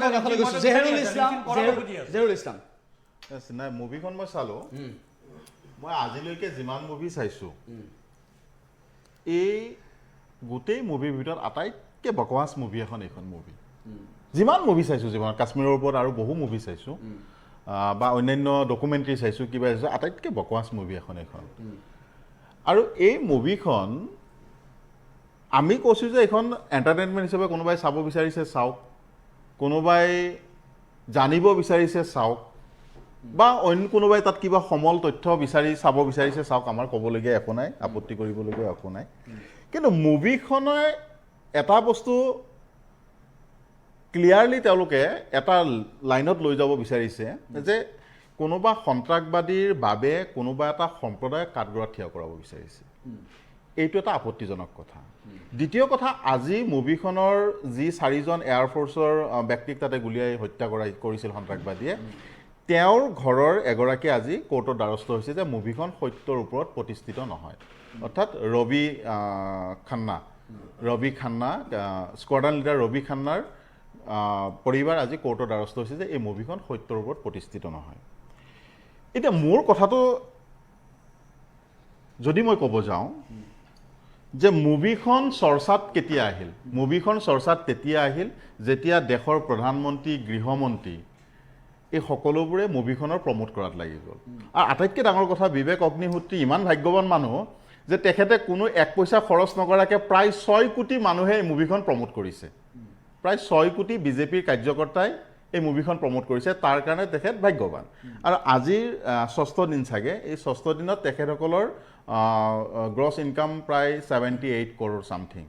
বৰ্মনৰ কাষলৈ গৈছোঁ। জেহেৰুল ইছলাম, জেহেৰুল ইছলাম। Yes, নাই, মুভিখন মই চালোঁ। মই আজিলৈকে যিমান মুভি চাইছোঁ, এই গোটেই মুভিৰ ভিতৰত আটাইতকৈ বকৱাছ মুভি এখন এইখন মুভি। যিমান মুভি চাইছোঁ জীৱনত, কাশ্মীৰৰ ওপৰত আৰু বহু মুভি চাইছোঁ বা অন্যান্য ডকুমেণ্টেৰী চাইছোঁ, কিবা চাইছোঁ, আটাইতকৈ বকৱাছ মুভি এখন এইখন। আৰু এই মুভিখন আমি কৈছোঁ যে এইখন এণ্টাৰটেইনমেণ্ট হিচাপে কোনোবাই চাব বিচাৰিছে চাওক, কোনোবাই জানিব বিচাৰিছে চাওক, বা অন্য কোনোবাই তাত কিবা সমল তথ্য বিচাৰি চাব বিচাৰিছে চাওক, আমাৰ ক'বলগীয়া একো নাই, আপত্তি কৰিবলগীয়া একো নাই। কিন্তু মুভিখনে এটা বস্তু ক্লিয়াৰলি তেওঁলোকে এটা লাইনত লৈ যাব বিচাৰিছে যে কোনোবা সন্ত্ৰাসবাদীৰ বাবে কোনোবা এটা সম্প্ৰদায়ক কাঠগড়াত থিয় কৰাব বিচাৰিছে। এইটো এটা আপত্তিজনক কথা। দ্বিতীয় কথা, আজি মুভিখনৰ যি চাৰিজন এয়াৰফ'ৰ্চৰ ব্যক্তিক তাতে গুলীয়াই হত্যা কৰিছিল সন্ত্ৰাসবাদীয়ে, তেওঁৰ ঘৰৰ এগৰাকী আজি কোৰ্টৰ দ্বাৰস্থ হৈছে যে মুভিখন সত্যৰ ওপৰত প্ৰতিষ্ঠিত নহয়। অৰ্থাৎ ৰবি খান্না, ৰবি খান্না, স্কোৱাড্ৰন লিডাৰ ৰবি খান্নাৰ পৰিবাৰ আজি কোৰ্টৰ দ্বাৰস্থ হৈছে যে এই মুভিখন সত্যৰ ওপৰত প্ৰতিষ্ঠিত নহয়। এতিয়া মোৰ কথাটো যদি মই ক'ব যাওঁ যে মুভিখন চৰ্চাত কেতিয়া আহিল? মুভিখন চৰ্চাত তেতিয়া আহিল যেতিয়া দেশৰ প্ৰধানমন্ত্ৰী, গৃহমন্ত্ৰী, এই সকলোবোৰে মুভিখনৰ প্ৰমোট কৰাত লাগি গ'ল। আৰু আটাইতকৈ ডাঙৰ কথা, বিবেক অগ্নিহোত্ৰী ইমান ভাগ্যৱান মানুহ যে তেখেতে কোনো এক পইচা খৰচ নকৰাকৈ প্ৰায় 6 কোটি মানুহে এই মুভিখন প্ৰমোট কৰিছে। প্ৰায় 6 কোটি বিজেপিৰ কাৰ্যকৰ্তাই এই মুভিখন প্ৰমোট কৰিছে, তাৰ কাৰণে তেখেত ভাগ্যৱান। আৰু আজিৰ ষষ্ঠ দিন চাগে, এই ষষ্ঠ দিনত তেখেতসকলৰ গ্ৰছ ইনকাম প্ৰায় 78 কৰোৰ ছামথিং।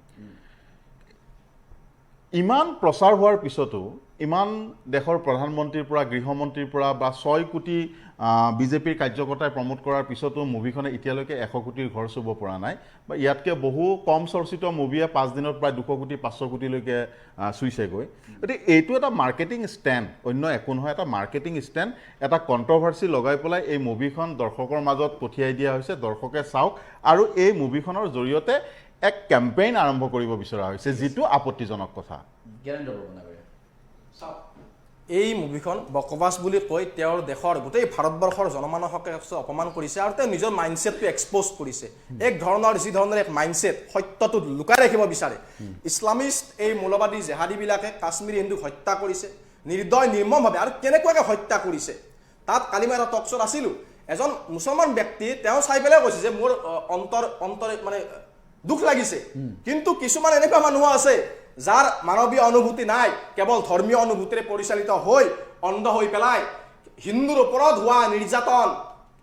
ইমান প্ৰচাৰ হোৱাৰ পিছতো, ইমান দেশৰ প্ৰধানমন্ত্ৰীৰ পৰা, গৃহমন্ত্ৰীৰ পৰা বা 6 কোটি বিজেপিৰ কাৰ্যকৰ্তাই প্ৰমোট কৰাৰ পিছতো মুভিখনে এতিয়ালৈকে 100 কোটিৰ ঘৰ চুব পৰা নাই, বা ইয়াতকৈ বহু কম চৰ্চিত মুভিয়ে 5 দিনত প্ৰায় 200 কোটি, 500 কোটিলৈকে চুইছেগৈ। গতিকে এইটো এটা মাৰ্কেটিং ষ্টেণ্ড, অন্য একো নহয়। এটা মাৰ্কেটিং ষ্টেণ্ড, এটা কণ্ট্ৰভাৰ্চি লগাই পেলাই এই মুভিখন দৰ্শকৰ মাজত পঠিয়াই দিয়া হৈছে, দৰ্শকে চাওক, আৰু এই মুভিখনৰ জৰিয়তে এক কেম্পেইন আৰম্ভ কৰিব বিচৰা হৈছে, যিটো আপত্তিজনক কথা। জ্ঞানেন্দ্ৰ বৰ্মন ডাঙৰীয়া। চাওক, এই মুভিখন বকবাছ বুলি কৈ তেওঁৰ দেশৰ গোটেই ভাৰতবৰ্ষৰ জনমানসকে অপমান কৰিছে আৰু তেওঁ নিজৰ মাইণ্ডছেটটো এক্সপ'জ কৰিছে। এক ধৰণৰ যি ধৰণৰ এক মাইণ্ডছেট, সত্যটো লুকাই ৰাখিব বিচাৰে। ইছলামিষ্ট এই মৌলবাদী জেহাদীবিলাকে কাশ্মীৰী হিন্দুক হত্যা কৰিছে নিৰ্দয় নিৰ্মমভাৱে আৰু কেনেকুৱাকৈ হত্যা কৰিছে। তাত কালি মই এটা টকশ্বত আছিলোঁ, এজন মুছলমান ব্যক্তি, তেওঁ চাই পেলাই কৈছে যে মোৰ অন্তৰ অন্তৰে মানে দুখ লাগিছে। কিন্তু কিছুমান এনেকুৱা মানুহ আছে যাৰ মানৱীয় অনুভূতি নাই, কেৱল ধৰ্মীয় অনুভূতিৰে পৰিচালিত হৈ অন্ধ হৈ পেলাই হিন্দুৰ ওপৰত হোৱা নিৰ্যাতন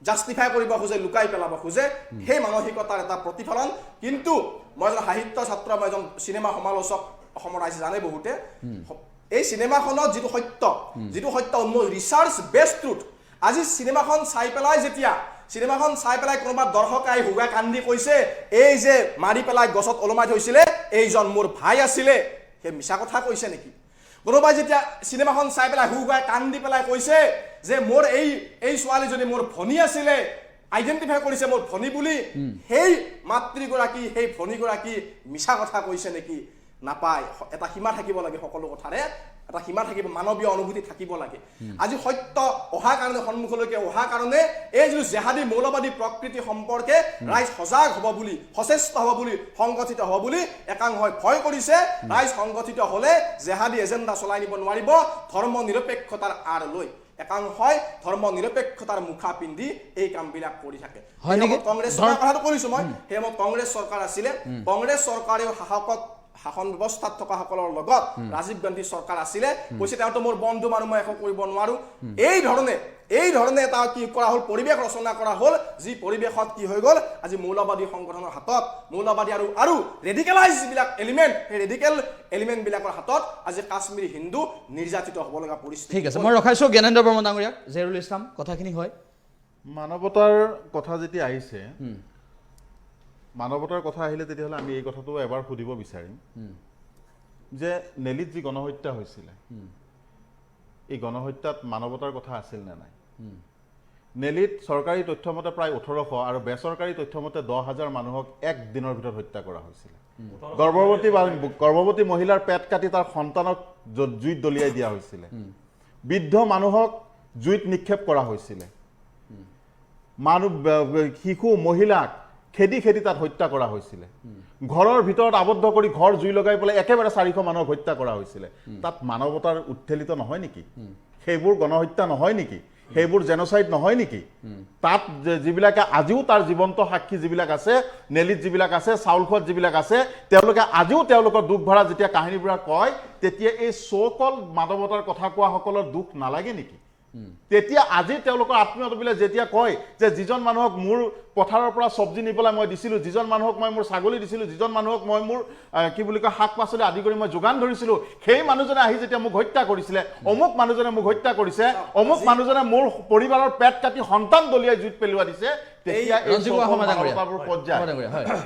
জাষ্টিফাই কৰিব খোজে, লুকাই পেলাব খোজে। সেই মানসিকতাৰ এটা প্ৰতিফলন। কিন্তু মই এজন সাহিত্য ছাত্ৰ, মই এজন চিনেমা সমালোচক, অসমৰ ৰাইজে জানে বহুতে। এই চিনেমাখনত যিটো সত্য, ৰিচাৰ্চ বেছড ট্ৰুথ, আজি চিনেমাখন চাই পেলাই, যেতিয়া চিনেমাখন চাই পেলাই কোনোবা দৰ্শকে আহি হুগাই কান্দি কৈছে, এই যে মাৰি পেলাই গছত ওলমাই থৈছিলে, এইজন মোৰ ভাই আছিলে, সেই মিছা কথা কৈছে নেকি? কোনোবাই যেতিয়া চিনেমাখন চাই পেলাই হুগাই কান্দি পেলাই কৈছে যে মোৰ এই ছোৱালীজনী মোৰ ভনী আছিলে, আইডেণ্টিফাই কৰিছে মোৰ ভনী বুলি, সেই মাতৃগৰাকী, সেই ভনীগৰাকী মিছা কথা কৈছে নেকি? নাপায়। এটা সীমা থাকিব লাগে, সকলো কথাৰে এটা সীমা থাকিব, মানৱীয় অনুভূতি থাকিব লাগে। আজি সত্য অহা কাৰণে, সন্মুখলৈকে অহা কাৰণে এই যিটো জেহাদী মৌলবাদী প্ৰকৃতি সম্পৰ্কে ৰাইজ সজাগ হ'ব বুলি, সচেষ্ট হ'ব বুলি, সংগঠিত হ'ব বুলি একাংশই ভয় কৰিছে। ৰাইজ সংগঠিত হ'লে জেহাদী এজেণ্ডা চলাই নিব নোৱাৰিব। ধৰ্ম নিৰপেক্ষতাৰ আঁৰ লৈ একাংশই ধৰ্ম নিৰপেক্ষতাৰ মুখা পিন্ধি এই কামবিলাক কৰি থাকে। হয় নেকি? সেই সময়ত কংগ্ৰেছ চৰকাৰ, কথাটো কৰিছো মই, সেই সময়ত কংগ্ৰেছ চৰকাৰ আছিলে। কংগ্ৰেছ চৰকাৰেও শাসন ব্যৱস্থাত থকাসকলৰ লগত ৰাজীৱ গান্ধী চৰকাৰ আছিলে, কৈছে তেওঁতো মোৰ বন্ধু মানুহ, মই একো কৰিব নোৱাৰো। এই ধৰণে এটা কি কৰা হ'ল, পৰিৱেশ ৰচনা কৰা হ'ল, যি পৰিৱেশত কি হৈ গ'ল, আজি মৌলবাদী সংগঠনৰ হাতত, মৌলবাদী আৰু ৰেডিকেলাইজ যিবিলাক এলিমেণ্ট, সেই ৰেডিকেল এলিমেণ্টবিলাকৰ হাতত আজি কাশ্মীৰী হিন্দু নিৰ্যাতিত হ'ব লগা পৰিস্থিতি ঠিক আছে, হ'ল। মই ৰখাইছোঁ জ্ঞানেন্দ্ৰ বৰ্মন ডাঙৰীয়াক। জেৰুল ইছলাম, কথাখিনি হয়। মানৱতাৰ কথা যেতিয়া আহিছে, মানৱতাৰ কথা আহিলে তেতিয়াহ'লে আমি এই কথাটো এবাৰ সুধিব বিচাৰিম যে নেলিত যি গণহত্যা হৈছিলে, এই গণহত্যাত মানৱতাৰ কথা আছিল নে নাই? নেলিত চৰকাৰী তথ্য মতে প্ৰায় 1800 আৰু বেচৰকাৰী তথ্য মতে 10,000 মানুহক এক দিনৰ ভিতৰত হত্যা কৰা হৈছিলে। গৰ্ভৱতী মহিলাৰ পেট কাটি তাৰ সন্তানক জুইত দলিয়াই দিয়া হৈছিলে, বৃদ্ধ মানুহক জুইত নিক্ষেপ কৰা হৈছিলে, মানুহ শিশু মহিলাক খেদি খেদি তাত হত্যা কৰা হৈছিলে, ঘৰৰ ভিতৰত আবদ্ধ কৰি ঘৰ জুই লগাই পেলাই একেবাৰে 400 মানুহক হত্যা কৰা হৈছিলে। তাত মানৱতাৰ উত্থেলিত নহয় নেকি? সেইবোৰ গণহত্যা নহয় নেকি? সেইবোৰ জেন'চাইড নহয় নেকি? তাত যিবিলাকে আজিও তাৰ জীৱন্ত সাক্ষী যিবিলাক আছে, নেলিত যিবিলাক আছে, চাউলখোৱাত যিবিলাক আছে, তেওঁলোকে আজিও তেওঁলোকৰ দুখ ভৰা যেতিয়া কাহিনীবিলাক কয়, তেতিয়া এই চ'কল মানৱতাৰ কথা কোৱাসকলৰ দুখ নালাগে নেকি? তেতিয়া আজি তেওঁলোকৰ আত্মীয়বিলাক যেতিয়া কয় যে যিজন মানুহক মোৰ পথাৰৰ পৰা চব্জি নি পেলাই মই দিছিলোঁ, যিজন মানুহক মই মোৰ ছাগলী দিছিলোঁ, যিজন মানুহক মই মোৰ কি বুলি কয় শাক পাচলি আদি কৰি মই যোগান ধৰিছিলোঁ, সেই মানুহজনে আহি যেতিয়া মোক হত্যা কৰিছিলে, অমুক মানুহজনে মোক হত্যা কৰিছে, অমুক মানুহজনে মোৰ পৰিবাৰৰ পেট কাটি সন্তান দলিয়াই জুইত পেলোৱা দিছে, তেতিয়া এই মানৱতাবোৰ ক'ত যায়?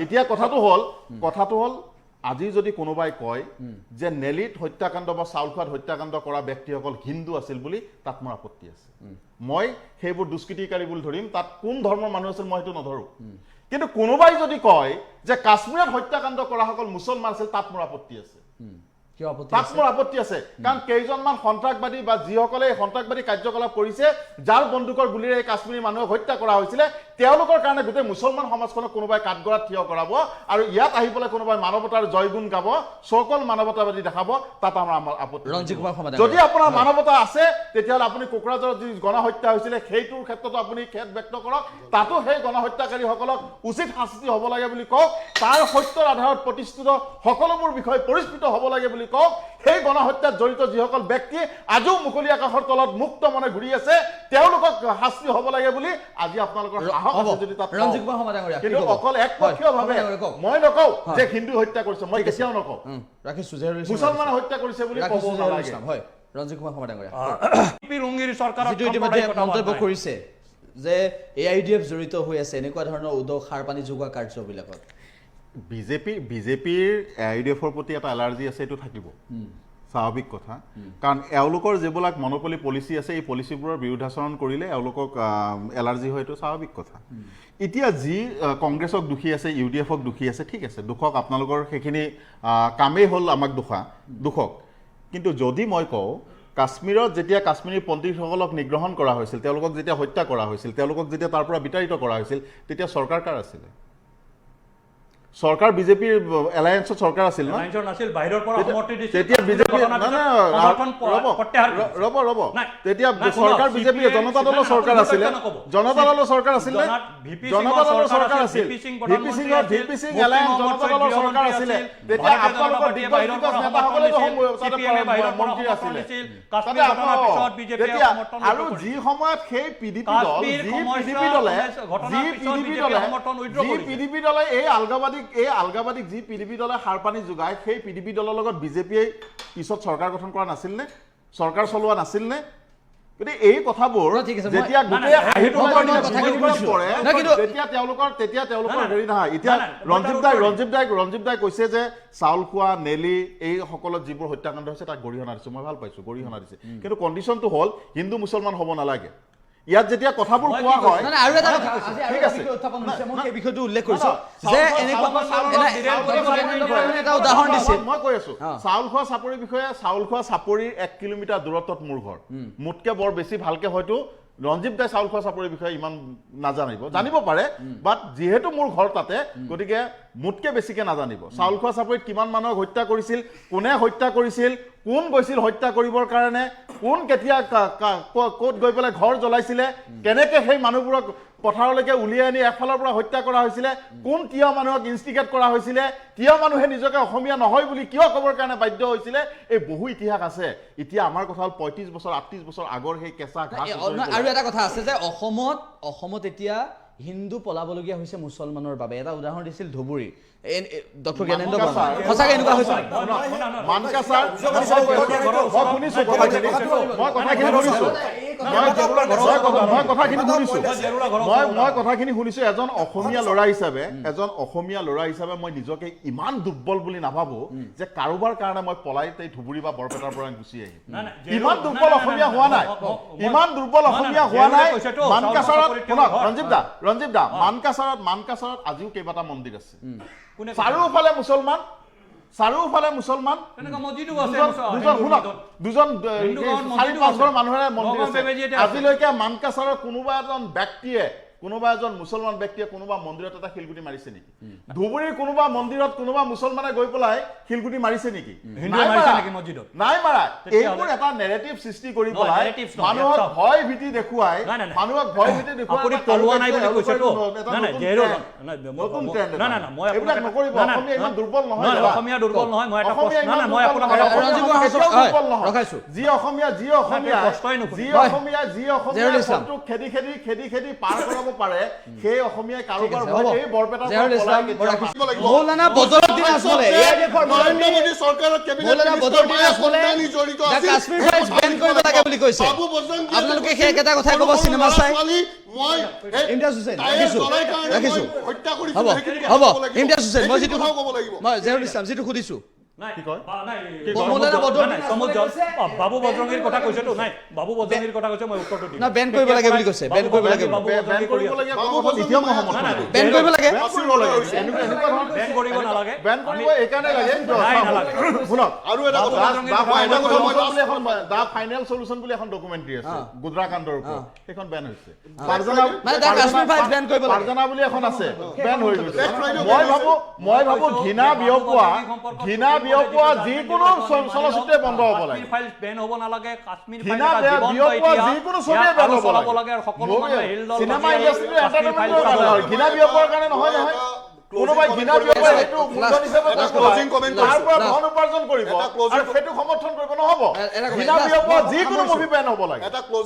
এতিয়া কথাটো হ'ল আজি যদি কোনোবাই কয় যে নেলিত হত্যাকাণ্ড বা চাউলখোৱাত হত্যাকাণ্ড কৰা ব্যক্তিসকল হিন্দু আছিল বুলি, তাত মোৰ আপত্তি আছে। মই সেইবোৰ দুষ্কৃতিকাৰী বুলি ধৰিম, তাত কোন ধৰ্মৰ মানুহ আছিল মই সেইটো নধৰোঁ। কিন্তু কোনোবাই যদি কয় যে কাশ্মীৰত হত্যাকাণ্ড কৰাসকল মুছলমান আছিল, তাত মোৰ আপত্তি আছে। তাত মোৰ আপত্তি আছে, কাৰণ কেইজনমান সন্ত্ৰাসবাদী বা যিসকলে এই সন্ত্ৰাসবাদী কাৰ্যকলাপ কৰিছে, যাৰ বন্দুকৰ গুলীৰে এই কাশ্মীৰী মানুহক হত্যা কৰা হৈছিলে, তেওঁলোকৰ কাৰণে গোটেই মুছলমান সমাজখনক কোনোবাই কাঠগড়াত থিয় কৰাব আৰু ইয়াত আহি পেলাই কোনোবাই মানৱতাৰ জয়গুণ গাব, চকল মানৱতাবাদী দেখাব, তাত আমাৰ আপত্তি। যদি আপোনাৰ মানৱতা আছে, তেতিয়াহ'লে আপুনি কোকৰাঝাৰত যি গণহত্যা হৈছিলে সেইটোৰ ক্ষেত্ৰতো আপুনি খেদ ব্যক্ত কৰক, তাতো সেই গণহত্যাকাৰীসকলক উচিত শাস্তি হ'ব লাগে বুলি কওক, তাৰ সত্যৰ আধাৰত প্ৰতিষ্ঠিত সকলোবোৰ বিষয় পৰিস্ফুট হ'ব লাগে বুলি কওক। সেই গণহত্যাত জড়িত যিসকল ব্যক্তি আজিও মুকলি আকাশৰ তলত মুক্ত মনে ঘূৰি আছে, তেওঁলোকক শাস্তি হ'ব লাগে বুলি আজি আপোনালোকৰ সাহস আছে যদি তাত, কিন্তু অকল একপক্ষীয়ভাৱে মই নকওঁ যে হিন্দু হত্যা কৰিছে, মই কেতিয়াও নকওঁ, মুছলমানে হত্যা কৰিছে বুলি ক'ব নালাগে। ৰঞ্জিত কুমাৰ শৰ্মা ডাঙৰীয়া মন্তব্য কৰিছে যে AIUDF জড়িত হৈ আছে এনেকুৱা ধৰণৰ উদক সাৰ পানী যোগোৱা কাৰ্যবিলাকত। বিজেপিৰ AIUDFৰ প্ৰতি এটা এলাৰ্জি আছে, এইটো থাকিব, স্বাভাৱিক কথা। কাৰণ এওঁলোকৰ যিবিলাক মনোপলি পলিচি আছে, এই পলিচিবোৰৰ বিৰুদ্ধাচৰণ কৰিলে এওঁলোকক এলাৰ্জি হয়, এইটো স্বাভাৱিক কথা। এতিয়া যি কংগ্ৰেছক দোষী আছে, UDFক দোষী আছে, ঠিক আছে, দোষক আপোনালোকৰ সেইখিনি কামেই হ'ল আমাক দোষক। কিন্তু যদি মই কওঁ, কাশ্মীৰত যেতিয়া কাশ্মীৰী পণ্ডিতসকলক নিগ্ৰহণ কৰা হৈছিল, তেওঁলোকক যেতিয়া হত্যা কৰা হৈছিল, তেওঁলোকক যেতিয়া তাৰ পৰা বিতাড়িত কৰা হৈছিল, তেতিয়া চৰকাৰ কাৰ আছিলে? চৰকাৰ বিজেপিৰ এলায়েন্সত চৰকাৰ আছিল ন? তেতিয়া বিজেপি ৰ'ব ৰ'ব তেতিয়া চৰকাৰ বিজেপি জনতা দলৰ চৰকাৰ আছিলে, জনতা দলৰ চৰকাৰ আছিল নে? জনতা দলৰ চৰকাৰ আছিল, ভিপি সিং এলায়েন্স জনতা দলৰ চৰকাৰ আছিলে। তেতিয়া আপোনালোকৰ দিগ্গজ দিগ্গজ নেতাসকলে মন্ত্ৰী আছিলে। তেতিয়া আৰু যি সময়ত সেই পিডিপি দল, যি পিডিপি দলে এই আলগাবাদীক যি পিডিপি দলে সাৰ পানী যোগায়, সেই পিডিপি দলৰ লগত বিজেপিয়ে পিছত চৰকাৰ গঠন কৰা নাছিল নে? চৰকাৰ চলোৱা নাছিল নে? গতিকে এই কথাবোৰ যেতিয়া গোটেই তেতিয়া তেওঁলোকৰ হেৰি নহয়। এতিয়া ৰঞ্জিত দাই কৈছে যে চাউলখোৱা, নেলি এই সকলত যিবোৰ হত্যাকাণ্ড হৈছে তাক গৰিহণা দিছে, মই ভাল পাইছোঁ, গৰিহণা দিছে। কিন্তু কণ্ডিশ্যনটো হ'ল হিন্দু মুছলমান হ'ব নালাগে। ইয়াত যেতিয়া কথাবোৰ কোৱা হয়, আৰু এটা কথা ঠিক আছে উত্থাপন হৈছে, মই সেই বিষয়টো উল্লেখ কৰিছো যে এটা উদাহৰণ দিছে, মই কৈ আছো চাউলখোৱা চাপৰিৰ বিষয়ে। চাউলখোৱা চাপৰিৰ 1 কিলোমিটাৰ দূৰত্বত মোৰ ঘৰ, মোতকে বৰ বেছি ভালকে হয়তো ৰঞ্জিত দাই চাউলখোৱা চাপৰিৰ বিষয়ে ইমান নাজানিব, জানিব পাৰে, বাট যিহেতু মোৰ ঘৰ তাতে, গতিকে মোতকে বেছিকে নাজানিব। চাউলখোৱা চাপৰিত কিমান মানুহক হত্যা কৰিছিল, কোনে হত্যা কৰিছিল, কোন গৈছিল হত্যা কৰিবৰ কাৰণে, কোন কেতিয়া ক'ত গৈ পেলাই ঘৰ জ্বলাইছিলে, কেনেকে সেই মানুহবোৰক পথাৰলৈকে উলিয়াই আনি এফালৰ পৰা হত্যা কৰা হৈছিলে, কোন তিৱা মানুহক ইনষ্টিগেট কৰা হৈছিলে, তিৱা মানুহে নিজকে অসমীয়া নহয় বুলি কিয় ক'বৰ কাৰণে বাধ্য হৈছিলে, এই বহু ইতিহাস আছে। এতিয়া আমাৰ কথা হ'ল 35 বছৰ 38 বছৰ আগৰ সেই কেঁচা ঘাঁহ। আৰু এটা কথা আছে যে অসমত এতিয়া হিন্দু পলাবলগীয়া হৈছে মুছলমানৰ বাবে। এটা উদাহৰণ দিছিল ধুবুৰী, ডক্টৰ জ্ঞানেন্দ্ৰ বৰ্মন। সঁচাকৈ এনেকুৱা হৈছে? মই কথাখিনি শুনিছোঁ। মই কথাখিনি শুনিছো, মই মই কথাখিনি শুনিছো। এজন অসমীয়া ল'ৰা হিচাপে, এজন অসমীয়া ল'ৰা হিচাপে মই নিজকে ইমান দুৰ্বল বুলি নাভাবো যে কাৰোবাৰ কাৰণে মই পলাই এই ধুবুৰী বা বৰপেটাৰ পৰা গুচি আহিম। ইমান দুৰ্বল অসমীয়া হোৱা নাই, ইমান দুৰ্বল অসমীয়া হোৱা নাই। মানকাছাৰত, শুনক ৰঞ্জীৱ দা, ৰঞ্জীৱ দা, মানকাছাৰত আজিও কেইবাটা মন্দিৰ আছে, চাৰিওফালে মুছলমান, চাৰিওফালে মুছলমান। দুজন, শুনক, দুজন চাৰি পাঁচঘৰ মানুহেৰে মন্দিৰ আছে। আজিলৈকে মানকাছাৰৰ কোনোবা এজন ব্যক্তিয়ে, কোনোবা এজন মুছলমান ব্যক্তিয়ে কোনোবা মন্দিৰত এটা শিলগুটি মাৰিছে নেকি? ধুবুৰীৰ কোনোবা মন্দিৰত কোনোবা মুছলমানে গৈ পেলাই শিলগুটি মাৰিছে নেকি? নাই মাৰা। এইবোৰ এটা নেৰেটিভ সৃষ্টি কৰি পেলাই মানুহক ভয় ভীতি দেখুৱাই, মানুহক ভয় ভীতি দেখুৱাই। এইবিলাক নকৰিব। অসমীয়া ইমান দুৰ্বল নহয়, অসমীয়া দুৰ্বল নহয়। মই যি অসমীয়া, যি অসমীয়া, যি অসমীয়া, যি অসমীয়া খেদি খেদি খেদি খেদি পাৰ কৰাব পাৰে, সেই অসমীয়াই কাৰোবাৰ এই বৰপেটা। মৌলানা বদৰুদ্দিন আজমলে কাশ্মীৰ ফাইলছ বেন কৰিব লাগে বুলি কৈছে। আপোনালোকে সেই একেটা কথাই ক'ব চিনেমা চাই? ইমতিয়াজ হুছেইন, ৰাখিছো, ৰাখিছো, হ'ব হ'ব। ইমতিয়াজ হুছেইন, মই যিটো, মই জেহৰুল ইছলাম যিটো সুধিছো, বাবু বজৰংগীৰ কথা কৈছেতো নাই, বাবু বজৰংগীৰ কথা কৈছে, মই উত্তৰটো দিম। না, বেন কৰিব লাগে বুলি কৈছে, বেন কৰিব লাগে, বেন কৰিব লাগে, বেন কৰিব নালাগে, বেন কৰিব এইকাৰণে লাগে। শুনক, আৰু এটা কথা, দা ফাইনেল চলিউশ্যন বুলি এখন ডকুমেণ্টাৰী আছে গুজৰাকাণ্ডৰ ওপৰত, সেইখন বেন হৈছে। পাৰজানা বুলি এখন আছে, বেন হৈ গৈছে। মই ভাবো ঘৃণা বিয়পোৱা, ঘৃণা বিয়পোৱা যিকোনো চলচ্চিত্ৰই বন্ধ হ'ব লাগে। বেন হ'ব নালাগে। কাশ্মীৰ ঘৃণা বিয়পোৱা যিকোনো ছবিয়ে বেন হ'ব লাগে। চিনেমা ইণ্ডাষ্ট্ৰীটো এণ্টাৰটেইনমেণ্টৰ কাৰণে হয়, ঘৃণা বিয়পোৱাৰ কাৰণে নহয়। নহয়, কোনোবাই ঘৃণা বিয়পাই সেইটো মূলধন হিচাপে তাৰ পৰা ধন উপাৰ্জন কৰিব আৰু সেইটো সমৰ্থন কৰিব নহ'ব। ঘৃণা বিয়পোৱা যিকোনো মুভি বেন হ'ব লাগে।